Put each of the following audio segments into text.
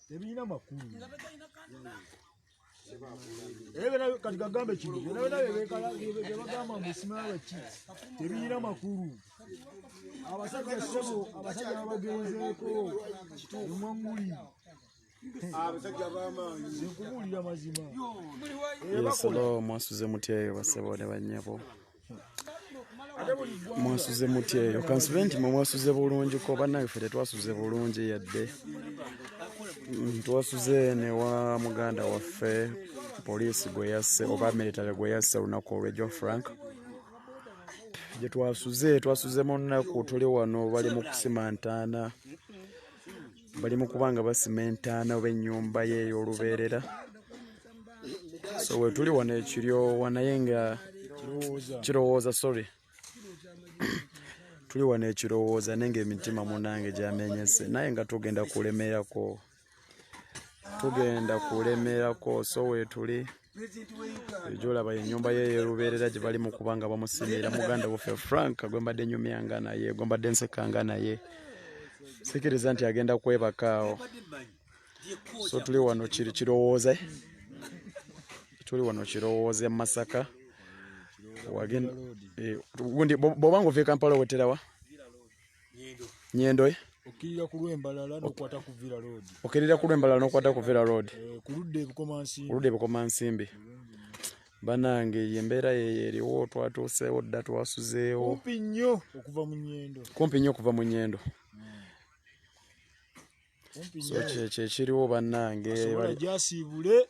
Tebirina makulu. Era kati kagambe kino byona byona byebagamba mbu simawe ki tebirina makulu. Abasajja ssebo abasajja babagenzeeko emwanguli abasajja b'amaanyi nkubuulira mazima. Yes, hello, mwasuze mutya eyo basebo ne bannyabo. Mwasuze mutya eyo kansube nti mwe mwasuze bulungi ko bannange ffe tetwasuze bulungi yadde. Twasuze ne wa muganda waffe poliisi gwe yasse oba military gwe yasse olunaku olw'ejjo Frank gye twasuze twasuze mu nnaku tuli wano bali mu kusima ntaana bali mu kuba nga basima entaana oba ennyumba ye ey'olubeerera so wetuli wano ekiryowa naye nga kirowooza sorry tuli wano ekirowooza naye nga emitima munange gyamenyese naye nga tugenda kulemerako tugenda kulemerako so wetuli gyolaba enyumba ye eyelubeerera gye bali mu kuba nga bamusimira muganda waffe Frank gwe mbadde nyumyanga naye gwe mbadde nsekanga naye sikiriza nti agenda kwebaka awo so tuli wano kiri kirowooze tuli wano kirowooze mu Masaka gundi bw'oba nga ova e Kampala oweterawa Nyendo eh? Okkirira ku lw'Embalala n'okwata ku Villa Road. Okkirira ku lw'Embalala n'okwata ku Villa Road. Eh, ku ludda e Bukomansimbi. Ku ludda e Bukomansimbi. Banange ye embeera yeyo eriwo twatuuseewo dda twasuzeewo. Kumpi nnyo okuva mu Nyendo. Kumpi nnyo okuva mu Nyendo. So kyekyo ekiriwo bannange. Gyasiibule.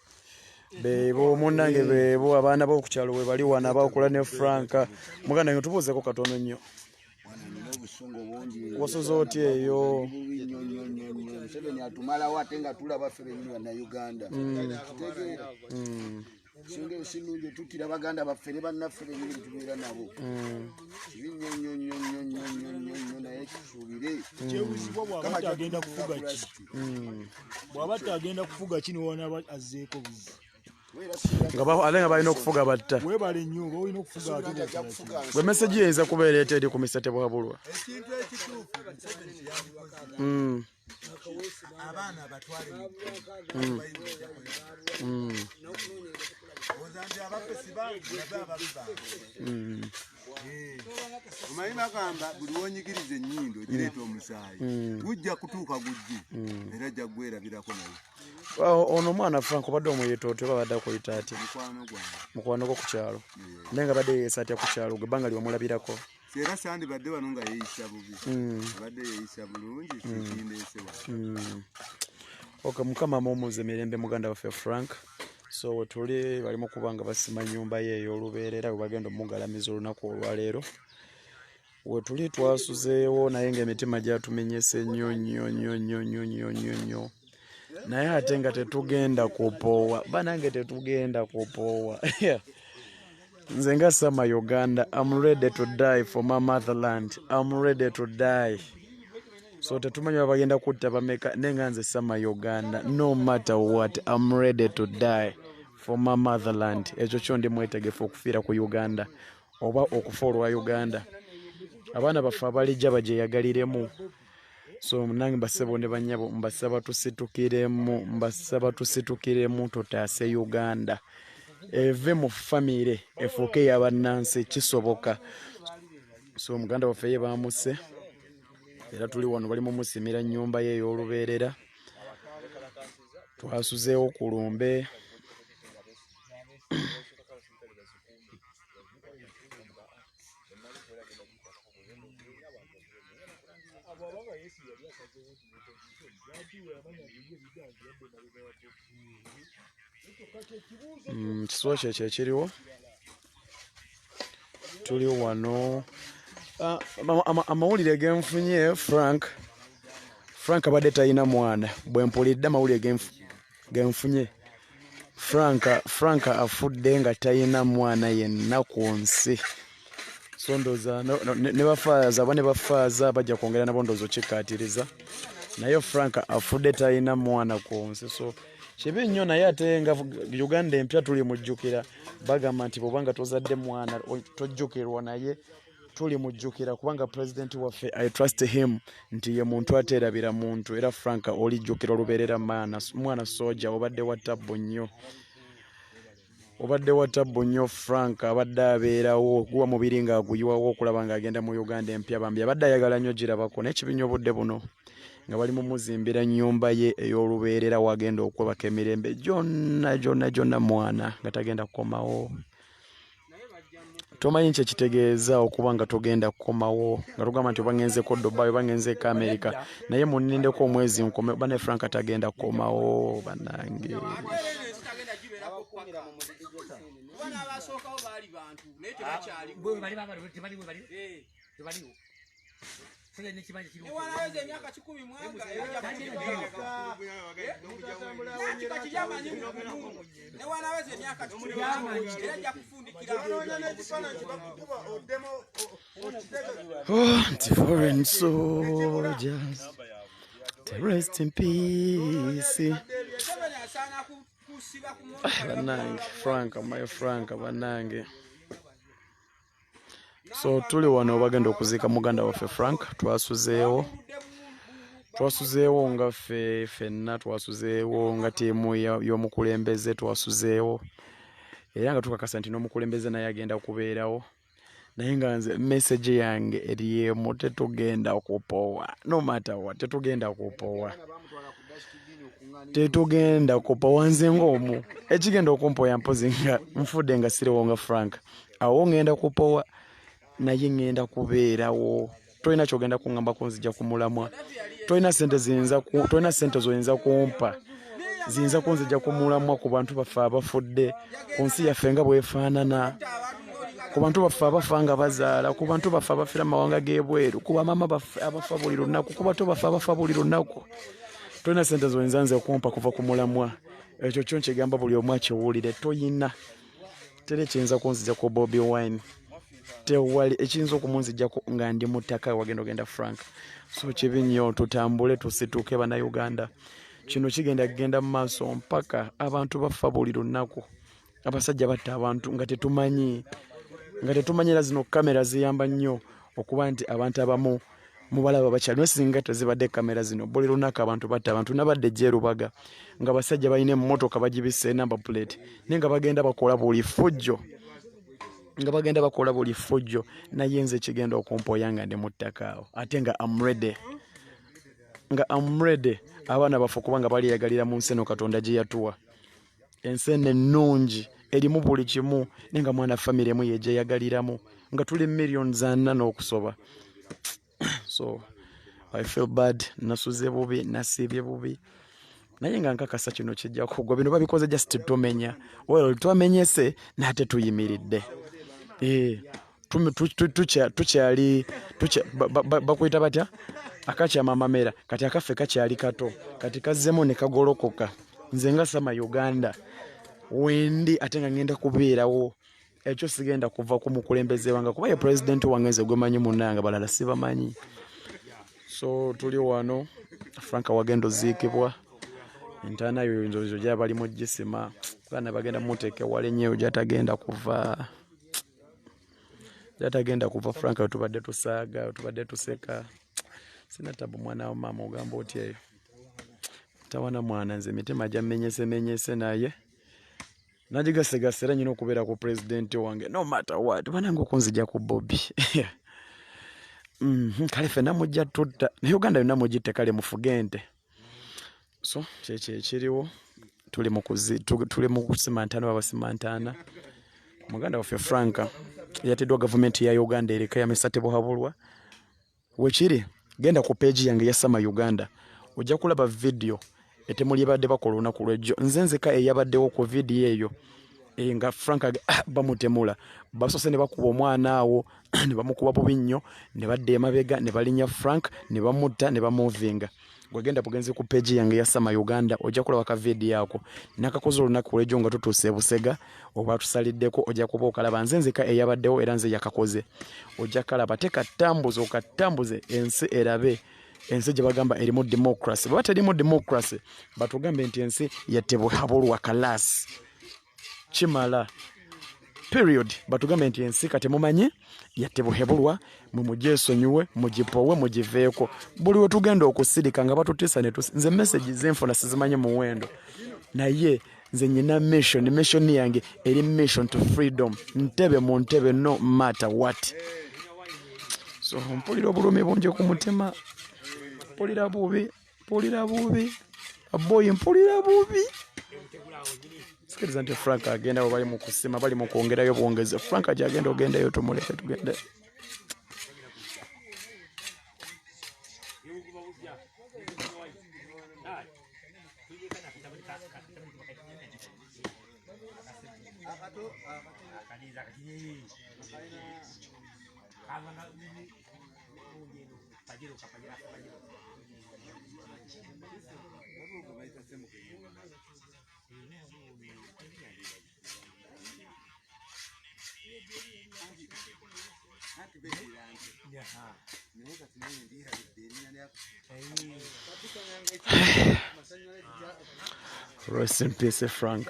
Beebo munnange beebo abaana b'oku kyalo we bali wano abakula ne Frank. Muganda wange tubuuzeeko katono nnyo. Wasuze otya eyo? Museveni atumalawo ate nga tulaba ffe bennyini Bannayuganda. Kitegeera. Ensonga eyo si nnungi otuttira baganda baffe ne bannaffe bennyini be tubeera nabo. Kibi nnyo nnyo nnyo nnyo nnyo nnyo nnyo nnyo naye tusuubire. Kyewuzibwa bw'aba agenda kufuga ki? Bw'aba agenda kufuga ki newanaba azzeeko buzi. Nga ate nga balina okufuga batta. Weebale nnyo oba olina okufuga ate bw'okola ki? Gwe message eyinza kubeera etya eri ku Mr. Tebwabulwa? Ekintu ekituufu Museveni kyeyandikoze. Abaana abatwale mu oza nti abaffe si bangi nabe ababi bangi. Omanyi bagamba buli wonyigiriza ennyindo egireeta omusaayi gujja kutuuka gujje era ajja kugwerabirako naye. Ono omwana Frank obadde omuyita otya oba abadde akuyita atya? Mukwano gwange. Mukwano gwo ku kyalo. Naye nga abadde yeeyisa atya ku kyalo gwe ebbanga ly'omulabirako? Era sandibadde wano nga yeeyisa bubi. Abadde yeeyisa bulungi kindeese wano. Okay, Mukama amuwummuze mirembe muganda waffe Frank. So wetuli bali mu kuba nga basima nnyumba ye ey'olubeerera we bagenda omugalamiza olunaku olwaleero. Wetuli twasuzeewo naye ng'emitima gyatumenyese nnyo nnyo nnyo nnyo nnyo nnyo nnyo nnyo. Naye ate nga tetugenda kupoowa banange tetugenda kupoowa. Nze nga Sama Uganda, I'm ready to die for my motherland. I'm ready to die. So tetumanyi baba bagenda kutta bameka naye nga nze Sama Uganda, no matter what, I'm ready to die for my motherland. Ekyo kyo ndi mwetegefu okufiira ku Uganda oba okufa olwa Uganda. Abaana baffe abalijja bagyeyagaliremu. So nange mbasebo ne bannyabo mbasaba tusitukiremu, mbasaba tusitukiremu tutaase Uganda. Eve mu famire efuuke eya bannansi kisoboka. So muganda waffe ye baamusse era tuli wano bali mumusimira nnyumba ye ey'olubeerera. Twasuzeewo ku lumbe. Kisuwa kyekyo ekiriwo tuli wano amawulire genfunye Frank abadde talina mwana bwe mpulidde amawulire genfunye Frank afudde nga talina mwana yenna ku nsi. So ndowooza ne bafaaza aba ne bafaaza bajja kwongera nabo ndowooza okikkaatiriza, naye Frank afudde talina mwana ku nsi, so kibi nnyo. Naye ate nga Uganda empya tuli mujjukira, bagamba nti bw'oba nga tozadde mwana tojjukirwa, naye tuli mujjukira kubanga pulezidenti waffe, I trust him nti ye muntu ateerabira muntu. Era Frank olijjukira olubeerera. Mwana soja, obadde wa tabbu nnyo, obadde wa tabbu nnyo. Frank abadde abeerawo guwa mubiri ng'aguyiwawo okulaba ng'agenda mu Uganda empya. Bambi abadde ayagala nnyo girabako, naye kibi nnyo obudde buno nga bali mumuzimbira nnyumba ye ey'olubeerera wagenda okwebaka emirembe gyonna gyonna gyonna, mwana nga tagenda kukomawo. Tomanyi kyekitegeeza okuba nga togenda kukomawo, nga tugamba nti oba ngenzeko Dubai oba ngenzeko America, naye munindeko omwezi nkome. Bane, Frank tagenda kukomawo, banange. Kuba n'abasookawo baali bantu naye tebakyaliwo. Bwe bali baba tebaliwo, bali tebaliwo. Sasa n'ekibanja kiri Newanaweza emyaka 100 mwanga era ajja kiri amanyi mugumu. Newanaweza emyaka 100 era ajja kufundikira. Oh, nti foreign soldiers to rest in peace. Museveni asaana kusiba ku Bannange, Frank, my Frank, bannange. So tuli wano bagenda okuziika muganda waffe Frank. Twasuzeewo, twasuzeewo nga ffe ffenna, twasuzeewo nga ttiimu y'omukulembeze, twasuzeewo era nga tukakasa nti n'omukulembeze naye agenda kubeerawo. Naye nga nze message yange eri emu: tetugenda kupowa, no matter what, tetugenda kupowa, tetugenda kupowa. Nze ng'omu ekigenda okumpoya, mpozi nga nfudde nga siriwo nga Frank, awo ngenda kupowa, naye ngenda kubeerawo. Tolina kyogenda kuŋŋamba kunzija ku mulamwa. Tolina sente ziyinza tolina sente zoyinza kumpa ziyinza kunzija ku mulamwa, ku bantu baffe abafudde, ku nsi yaffe nga bwefaanana, ku bantu baffe abafa nga bazaala, ku bantu baffe abafiira mu mawanga g'ebweru, ku bamaama baffe abafa buli lunaku, ku bato baffe abafa buli lunaku. Tolina sente zoyinza nze kumpa kuva ku mulamwa. Ekyo kyo nkigamba buli omu akiwulire. Toyina, teri ekiyinza kunzija ku Bobi Wine, tewali ekiyinza okumunzijjako nga ndi mu ttaka wagenda ogenda Frank. So kibi nnyo. Tutambule, tusituke, Bannayuganda. Kino kigenda kugenda mu maaso mpaka. Abantu bafa buli lunaku, abasajja batta abantu nga tetumanyi, nga tetumanyi. Era zino kamera ziyamba nnyo okuba nti abantu abamu mubalaba bakyali, naye singa tezibadde kamera zino, buli lunaku abantu batta abantu. Nabadde gyerubaga nga basajja balina emmotoka bagibisse number plate, naye nga bagenda bakola buli fujjo, nga bagenda bakola buli fujjo. Naye nze kigenda okumpoya nga ndi mu ttaka awo, ate nga am ready, nga am ready. Abaana baffe kubanga baliyagalira mu nsi eno Katonda gye yatuwa, ensi eno ennungi erimu buli kimu, naye nga mwana famire emu yegyeyagaliramu nga tuli millions 4 n'okusoba. So I feel bad, nasuze bubi, nasiibye bubi, naye nga nkakasa kino kijja kugwa. Bino babikoze just tumenya. Well, twamenyese nate tuyimiridde. Eh, tukyali bakuyita batya akakyama amamera? Kati akaffe kakyali kato, kati kazzemu ne kagolokoka. Nze nga Sama Uganda wendi, ate nga ngenda kubeerawo. Ekyo sigenda kuva ku mukulembeze wange, kuba ye pulezidenti wange nze gwemanyi munnange, balala sibamanyi. So tuli wano, Frank wagenda oziikibwa. Entaana yo nzozo gyaba bali mu gisima, baana bagenda muteeka ewala ennyo gyatagenda kuva, gyatagenda kuva. Frank tubadde tusaaga, tubadde tuseka, sina tabu. Mwana wa maama, ogamba otya eyo? Tawana mwana, nze emitima gyamenyesemenyese, naye nagigasegase era nyina okubeera ku pulezidenti wange no matter what. Banange, okunzija ku Bobi. Kale fenna mujja tutta ne Uganda yonna mugitte, kale mufuge ente. So kyekyo ekiriwo, tuli mu kusima ntaana, babasima ntaana. Muganda waffe Frank yatiddwa gavumenti ya Uganda ereka ya Mr Tebuhabulwa. Wekiri, genda ku page yange ya Sama Uganda, ojja kulaba vidiyo etemu lyebadde bakola olunaku lwejjo. Nze nzeka eyabaddewo ku vidiyo eyo. Nga Frank bamutemula, basoose ne bakuba omwana awo ne bamukuba bubi nnyo, ne badda emabega ne balinnya Frank ne bamutta ne bamuvinga. Gwegenda bugenzi ku page yange ya Sama Uganda, ojja kulaba ka video ako nakakoze olunaku lw'ejjo nga tutuuse e Busega, oba tusaliddeko, ojja kuba okalaba. Nze nzeka eyabaddewo era nze yakakoze, ojja kalaba. Tekatambuze okatambuze ensi erabe, ensi gye bagamba erimu democracy. Baba terimu democracy, batugambe nti ensi yatebuhabulwa kalasi kimala period. Batugambe nti ensi kati mumanyi yatebuhebulwa, mwe mugyesonyiwe, mugipowe, mugiveeko. Buli we tugenda okusirika nga batutiisa ne nze message zenfuna sizimanyi muwendo, naye nze nyina mission. Mission yange eri mission to freedom, ntebe mu ntebe no matter what. So mpulira obulumi bungi ku mutima, mpulira bubi, mpulira bubi aboyi, mpulira bubi. Sikiriza nti Frank agenda. Bwe bali mu kusima, bali mu kwongerayo bwongezi. Frank gyagenda, ogendayo, tumuleke tugende. Rest in peace, Frank.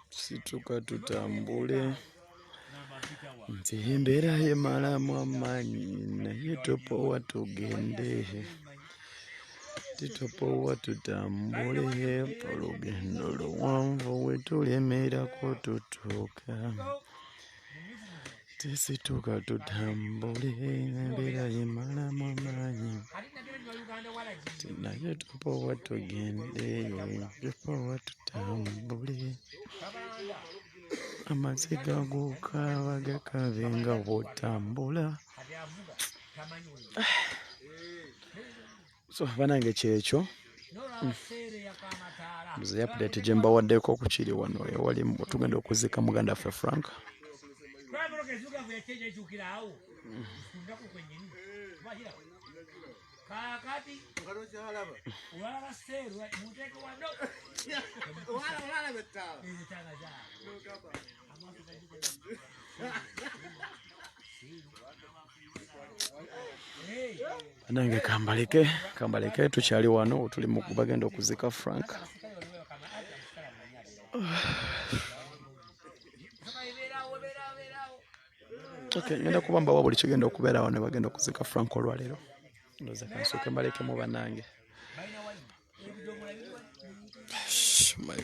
Situka tutambule, nti embeera emalamu amaanyi, naye topowa, tugende, titopowa, tutambule. Olugendo luwanvu, wetulemerako tutuuka. Tisituka tutambule, embeera emalamu amaanyi, naye topowa, tugende, topowa, tutambule. Amaziga gokaaba gakabe nga bw'otambula. So banange, kyekyo nze update gye mbawaddeko ku kiri wano ewali tugenda okuzika muganda waffe Frank. Kakati olaba seeru muteeke wano ezitanga zaabwe. Banange, kambaleke, kambaleke, tukyali wano, tuli mu bagenda okuzika Frank. Okay, ngenda kuba mbawa buli kigenda okubeera wano bagenda okuzika Frank olwaleero. Ndowooza kansooke mbalekemu, bannange. My